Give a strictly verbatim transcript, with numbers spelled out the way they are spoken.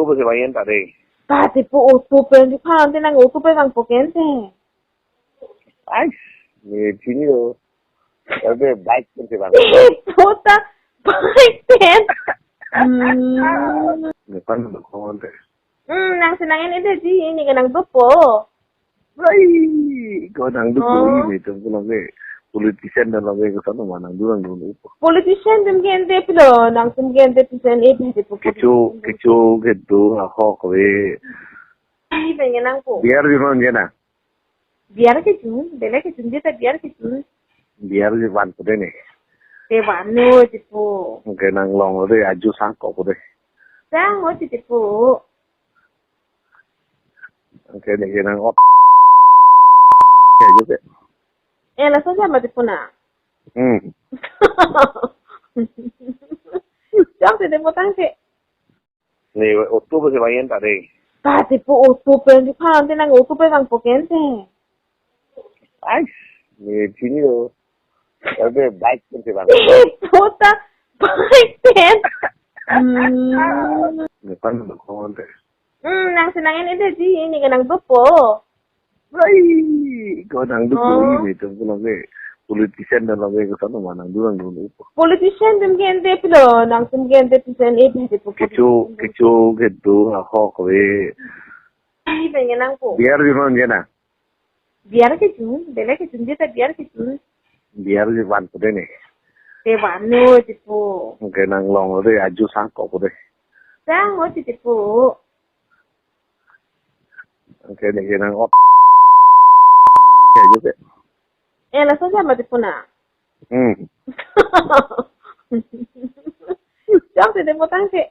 Bo si bang-en ta dei. Ta tipo auto pen di phan te nang auto pen bang poken te. Ai, ni chini lo. Ebe bike pen si bang. Puta bike pen. Hmm. Ni pan lo kon te. Hmm, nang si nang-en ide ji, ni ke nang dopo. Ai, ko nang dopo. Oh. Ini tum ko lagi politician dan lagi ke sana mana dulu nang dopo. Politician tum ke ente pilo, nang tum ke ente pisen e pese po. Kecho, kecho ke do ahok ve. Ai, pengen nang po. Biar di non jena. Biar ke jun, bele ke jun, dia ta biar ke jun. Biar di van ko dei ni. Te van no, tipo. Oke, nang long lo dei, aju sang ko dei. Sang mo, tipo. Oke, ni ke nang ot. Ya, gitu. Eh, langsung sama tipo na. Hmm. Jam te demo tang ke. Ni auto bo si bang-en ta dei. Ta tipo auto pen di phan te nang auto pen bang poken te. Ai, ni chini lo. Ebe bike pen si bang. Puta bike pen. Hmm. Ni pan lo kon te. Hmm, nang si nang-en ide ji, ni ke nang dopo. Ai, ko nang dopo. Oh. Ini tum ko lagi politician dan lagi ke sana mana dulu nang dopo. Politician tum ke ente pilo, nang tum ke ente pisen e pese po. Kecho, kecho ke do ahok ve. Ai, pengen nang po. Biar di non jena. Biar ke jun, bele ke jun, dia ta biar ke jun. Biar di van ko dei ni. Te van no, tipo. Oke, nang long lo dei, aju sang ko dei. Sang mo, tipo. Oke, ni ke nang ot. Ya, gitu. Eh, langsung sama tipo na. Hmm. Jam te demo tang ke.